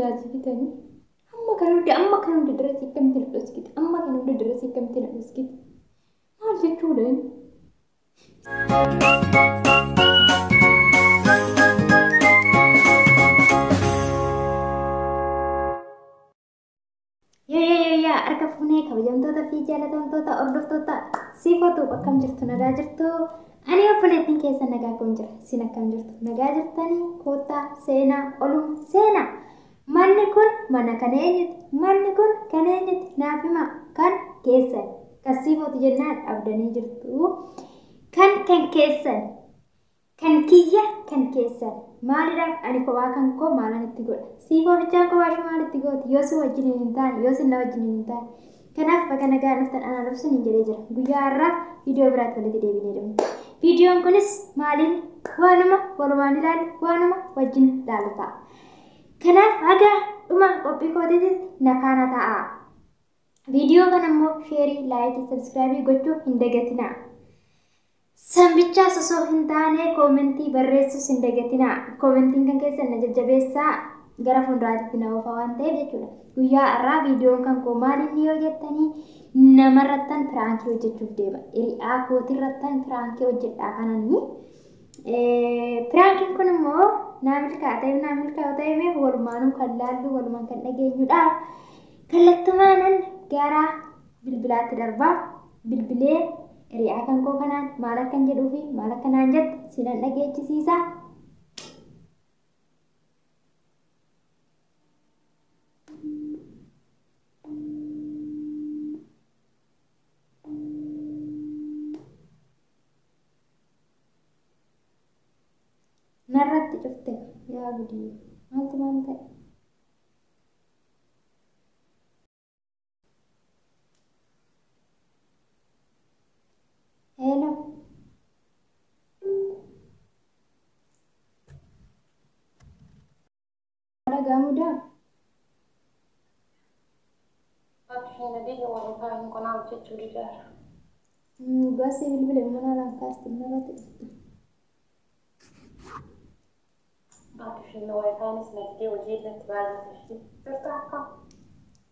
silaa jibitanii? Amma kan hunda amma kan hunda dirasii akkamitti na dhoskite? Amma kan hunda dirasii akkamitti na dhoskite? Maal jechuudha inni? Yaa harka fuunee kabajamtoota fi jaalatamtoota hordoftoota Siifootu, akkam jirtu? Nagaa jirtu? Ani obboleettiin keessa nagaa kun jira. Isin akkam jirtu? Nagaa jirtanii? Koottaa seenaa, oluma seenaa. Manni kun mana kan eenyuti? Manni kun kan eenyuti? Naaf himaa. Kan keessan. Kan Siifootu jennaan dhabdanii jirtu. Kan keessan. Kan kiyya, kan keessan. Maaliidhaaf ani kophaa kan koo maalan itti godha? Siifoo bichaan kophaa ishee maal itti gooti? Yoo si wajjin hin taane, yoo si na wajjin hin taane. Kanaaf bakka nagaa dhuftan anaa dhufsun hin jedhee jira. Guyyaa har'aa viidiyoo biraatti walitti deebinee dhufne. Viidiyoon kunis maaliin? Waanuma walumaan ilaalu, waanuma wajjin ilaalu ta'a. Kanaaf haga dhuma qophii kootiitti na faana ta'a. Viidiyoo kana immoo share, like, subscribe gochuu hin dagatinaa. Sanbichaas osoo hin taane comment barreessuus hin dagatinaa. Commentiin kan keessan na jajjabeessaa, gara fuulduraatti na oofa waan ta'eef jechuudha. Guyyaa har'aa viidiyoon kan koo maal inni yoo jettanii, namarrattan prank hojjechuuf deema. Hiriyaa kootirrattan prank hojjedhaa kananii. Prankiin kun immoo naa milkaa'a ta'e, naa milkaa'u ta'e, mee walumaanuu kan laallu, walumaan kan dhageenyudha. Kallattumaanan gara bilbilaatti darbaa. Bilbilee hiriyaa kan koo kanaan maal akkan jedhuu fi maal akka naan jettu sinan dhageechisiisa. Narratti cufte, yaa gudii, maaltu maal ta'e? Hello. Dhaga'amuu daa? Biyya warra hin konaa hojjechuu didaara. Baasii bilbile mana laan kaasti, narratti cufte. Baakishin waayifaanis nagdee hojii irratti baay'ate. Jirta akka?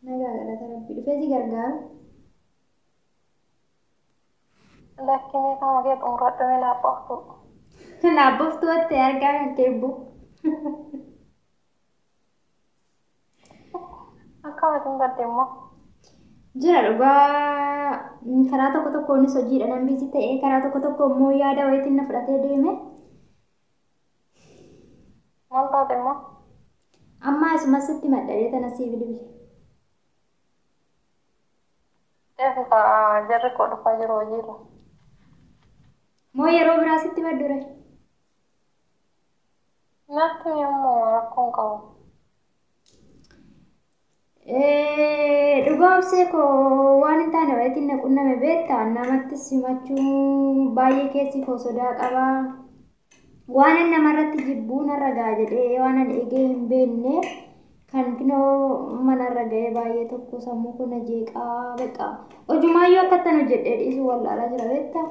Nagaa, galata Rabbii. Dhufee si gargaaru? Lakkii, meeqa magee xumuradhu mee laaphaaftu. Laabboftuu wattee argaa kan keebbu. Akkamitti badde immoo? Jira dhugaa, karaa tokko tokkoonis hojiidha nan busy ta'ee, karaa tokko tokko immoo yaada wayiitiin na fudhatee deeme. Maal taate immoo? Amma asuma sitti madhadhee tana sii bilbile. Deefi, jarri koo dhufaa jiru hojiirra. Moo yeroo biraa sitti maddure? Natti immoo rakkoon qabu. Dhugaa obsee koo, waan hin taane wayiitiin na qunname beektaa, namatti simachuu baay'ee keessi koo sodaa qabaa. Waan inni namarratti jibbuu narra ga'a jedhee waan ani eegee hin beekne kan kinoo manarra ga'ee baay'ee tokko sammuu kun na jeeqaa beekaa. Hojumaayyuu akka ittan hojjedhee dhiisuu wallaalaa jira, beektaa?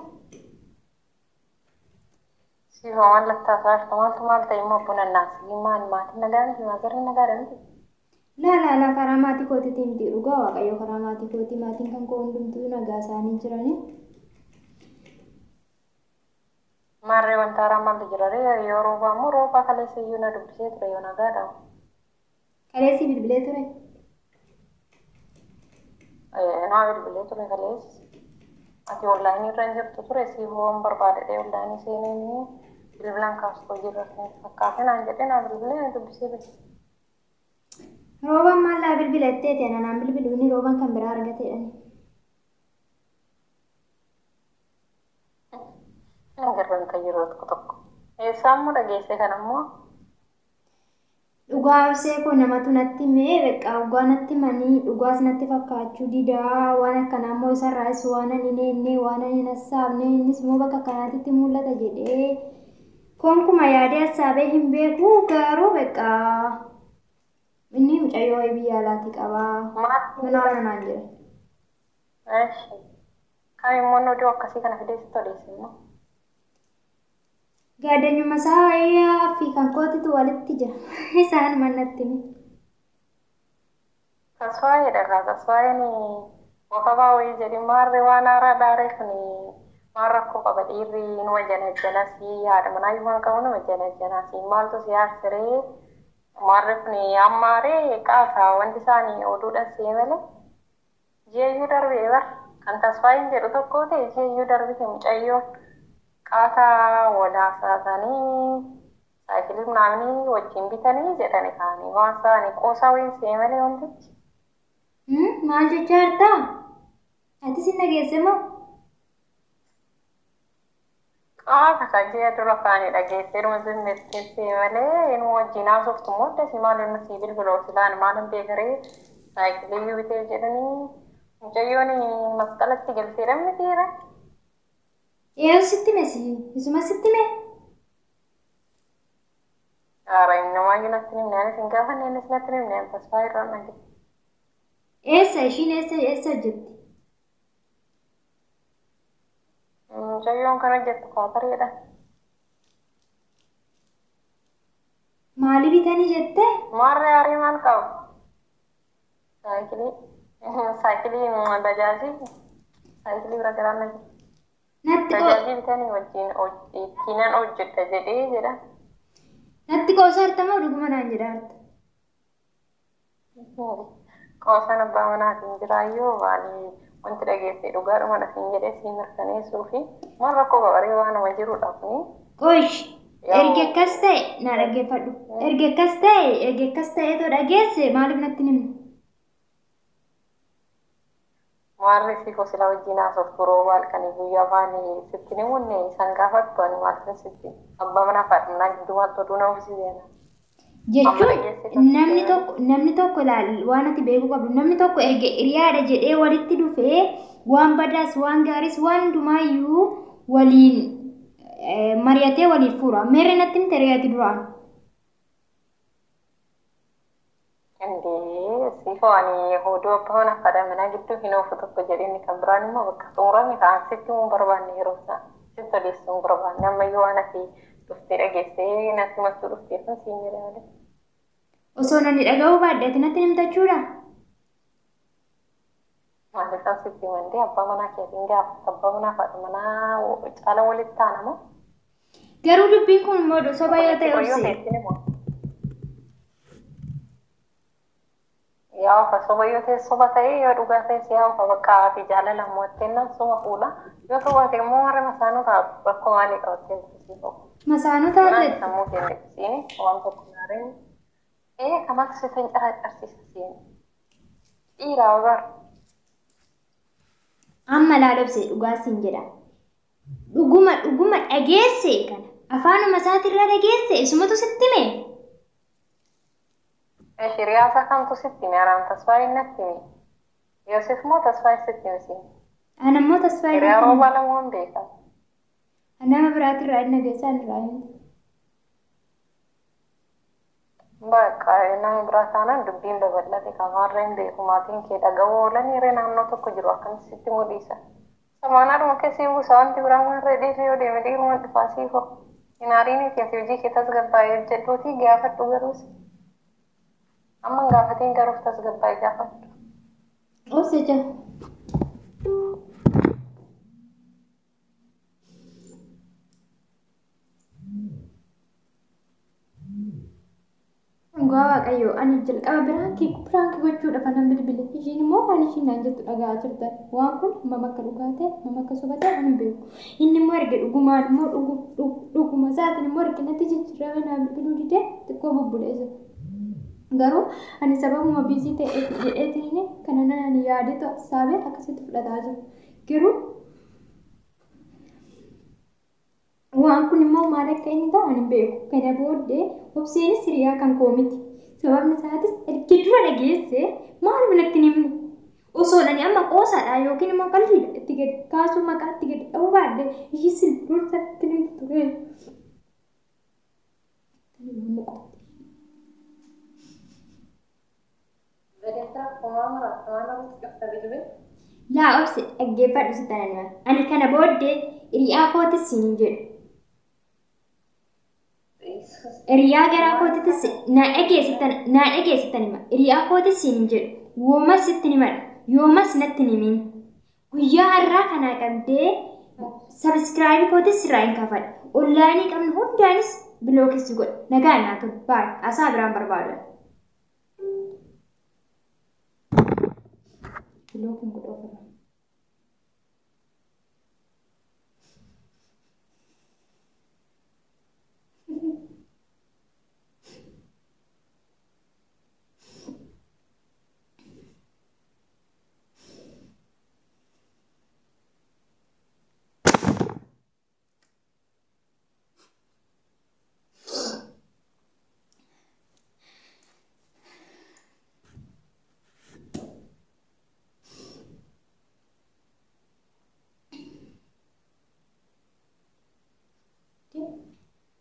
Siifoo, maal lattaasaa jirta? Maaltu maal ta'e immoo? Buna naasii maal? Maatiin nagaa miti? Maazarri nagaadha miti? Laa laa laa, karaa maatii kootiitiin miti, dhugaa Waaqayyo, karaa maatii kootii maatiin kan koo hundumtuu nagaa isaanii jiranii. Maarree, wanta haaraa maaltu jira ree? Yoo roobaa immoo, roobaa kaleessa iyyuu na dubbisee ture, yoo nagaadha. Kaleessi bilbilee ture. Naa bilbilee ture kaleessa. Ati online irra hin jirtu ture, siifoo barbaadadhee online seenee bilbilaan kaastoo jirra fakkaate naan jedhee naa bilbilee na dubbisee ture. Roobaan maal laa bilbilatteeti? Ana naan bilbilu inni, roobaan kan biraa argateedhani. Agarranta yeroo tokko tokko. Eessaa immoo dhageesse kan ammoo? Dhugaa obsee koo, namatu natti mee beekaa, dhugaa natti manii, dhugaas natti fakkaachuu didaa. Waan akkanaa immoo isarraas waan ani hin eenne, waan ani hin hassaabne, innis immoo bakka akkanaatitti mul'ata jedhee konkuma yaadee hassaabee hin beeku. Garuu beekaa inni mucayyoo wayii biyya alaatii qabaa. Maal? Mana naan jedhe. Eeshi. Kam immoo inni oduu akkasii kana fidee sitti odeesse immoo? Gaadanyuma isaa wayii fi kan kootitu walitti jira. Isaan mannatti hime. Tasfaayeedha kaa tasfaayeen wakabaa wayii jedhi maarree waan haaraa dhaaree kun maal rakkoo qaba dhiirri numa janajjanasii haadha manaa waan qabu numa janajjanasii maaltu si aarsiree maarree kun ammaaree qaasaa wanti isaanii oduudhaan see malee ji'eeyyuu darbee bar kan tasfaayin jedhu tokko ta'e ji'eeyyuu darbite mucayyoon qaasaa walaasaasanii saayikilii naamni wajjin bitanii jedhani kaanii waan isaanii qoosaa wayii see malee wantichi. Maal jechaa jirtaa? Ati sin dhageesse moo? Qaama kan ji'a dura kaanii dhageessee dhuma zimmeessee malee inuma wajjin haasoftu immoo addasii maal inni sii bilbiloo silaan maal hin beekaree saayikilii bitee jedhanii mucayyoon masqalatti galtee dhamni dhiira. Eeyyuu sitti hime si isuma sitti hime? Haara inni waayyuu natti himne anis hin gaafanne innis natti himne ani tasfaa irraan dhagge. Eessa ishiin eessa eessa hojjetti? Mucayyoon kan hojjettu kaatareedha. Maali bitanii jettee? Maarree aarii maal qabu? Saayikilii saayikilii bajaajii saayikilii bira garaan na jira. Natti qoo Bajaajii bitanii wajjin ittiinan hojjedha jedhee jedha. Natti qoosaa jirta moo dhuguma naan jedhaa jirta? Qoosaan abbaa manaatiin jiraayyuu maali wanti dhageesse dhugaadhuma dhafin jedhee sii mirkaneessuu fi maal rakkoo qabaree waanuma jirudha kuni. Qosh erga akkas ta'e naa dhaggeeffadhu. Erga akkas ta'e erga akkas ta'eetoo dhageesse maaliif natti hin himne? Maarri si kosila wajjin haasoftu rooba halkanii guyyaa baanii sitti ni munne isaan gaafattu ani maaltu sitti abbaa manaa fi haadha manaa gidduu maaltu oduu nama siseena. Jechuun namni tokko ilaal waan ati beekuu qabdu namni tokko erga hiriyaadha jedhee walitti dhufee waan badaas waan gaariis waan hundumaayyuu waliin mari'atee waliif fuura. Meerre natti himte hiriyaati duraan. Indee siifoo ani oduu abbaa manaa fi haadha manaa gidduu hin oofu tokko jedhee inni kan biraan immoo bakka xumurame ta'an sitti hin barbaanne yeroo isaa sitti odeessuu hin barbaanne ammayyuu waan ati dhuftee dhageessee natti machuu dhuftee sun siin jedhe malee. Osoo namni dhaga'uu baadhe ati natti himtachuudha. Maaliifan sitti himandee abbaa manaa keetiin gaafa abbaa manaa fi haadha manaa caala walitti taanama. Garuu dubbiin kun immoo soba yoo ta'e Qoyyoo obsi. keetiin immoo. Yaa ofa soba yoo ta'e soba ta'e yoo dhugaa ta'e yaa ofa bakka haati jaalala mo'atteennan soba fuula yoo soba ta'e immoo warra masaanuu ta'a rakkoo maalii qabattee siif ofu. Masaanuu Kanaan taate sammuu keenya dhibsiini waan tokko gaariin ee kamatu si tan caraccarsiisa siin dhiiraa bar amma laalobse dhugaa siin jedha. Dhuguma dhuguma dhageesse kana afaanuma isaatirraa dhageesse isumatu sitti hime. Hiriyaasa kamtu sitti hime anaan tasfaayin natti hime Yoosef moo tasfaayin sitti hime siin Ana immoo tasfaa hiriyaa roobaa lamuun beeka. Nama biraatirraa inni dhageessaa inni irraa himte. Bakka nama biraa taanaan dubbiin babal'ate kamaarra hin beeku maatiin kee dhaga'uu oolan hiree naannoo tokko jiru akkamitti sitti mul'isa. Samaanaadhuma keessi buusa wanti biraa maarree dhiirri yoo deeme dhiiruma dhufaa siifoo. Hin aariin ati hojii kee tasgabbaa'ee hojjedhuutii gaafadhu garuus. Amma hin gaafatiin garuuf tasgabbaa'ee gaafadhu. Obse jira. Dhugaa Waaqayyoo ani jalqaba biraankii biraankii gochuudhaaf anan bilbile. Ishiin immoo waan ishiin naan jettu dhaga'aa jirtan. Waan kun hammam akka dhugaa ta'e hammam akka soba ta'e ani hin beeku. Inni immoo erga dhugumaan immoo dhuguma isaatiin immoo erga natti jijjiirame naa bilbiluu didee xiqqoo bubbulee jira. Garuu ani sababuma biizii ta'eef jedheetiin kana nan ani yaadetu saabee akkasitti fudhataa jiru. Garuu waan kun immoo maal akka inni ta'u ani hin beeku. Kana booddee obseenis hiriyaa kan koo miti. Sababni isaatis erga dura dhageesse maaluma natti hin himne. Osoo ani amma qoosaadha yookiin immoo qalbiidha itti gadi kaasuu maqaa itti gadi dha'uu baadhe ishii sin dursa itti himtu ture. Laa obse dhaggeeffadhu sitti anan hima. Ani kana booddee hiriyaa kootis siin hin jedhu. Hiriyaa garaa kootitis naa dhageessittan hima. Hiriyaa kootis siin hin jedhu. Woomas sitti ni mala. Yoomas natti ni himin. Guyyaa har'aa kanaa qabdee sabiskiraayibii kootis sirraa hin kafadha. Onlaayinii qabnu hundaanis bilookissi godha. Nagaa naa tolu. Baay. Asaa biraan barbaadu. Bilookiin godha ofirraa.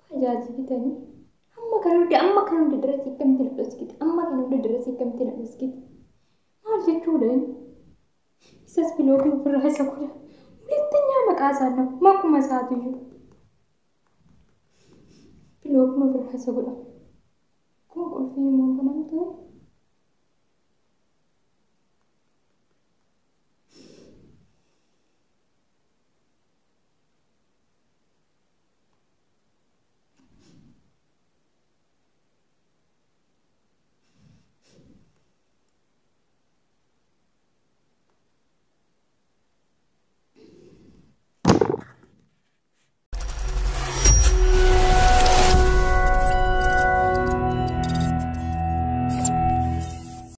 Bajaajii bitanii amma kan hunda amma kan hunda dira siikkamti na dhoskite, amma kan hunda dira siikkamti na dhoskite, maal jechuudha inni? Isas bilookii ofirraa isa godha. Hulettanyaa maqaa isaa nama makuma isaatiyyuu bilookiin ofirraa isa godha. Kun qulfii immoo banamtu.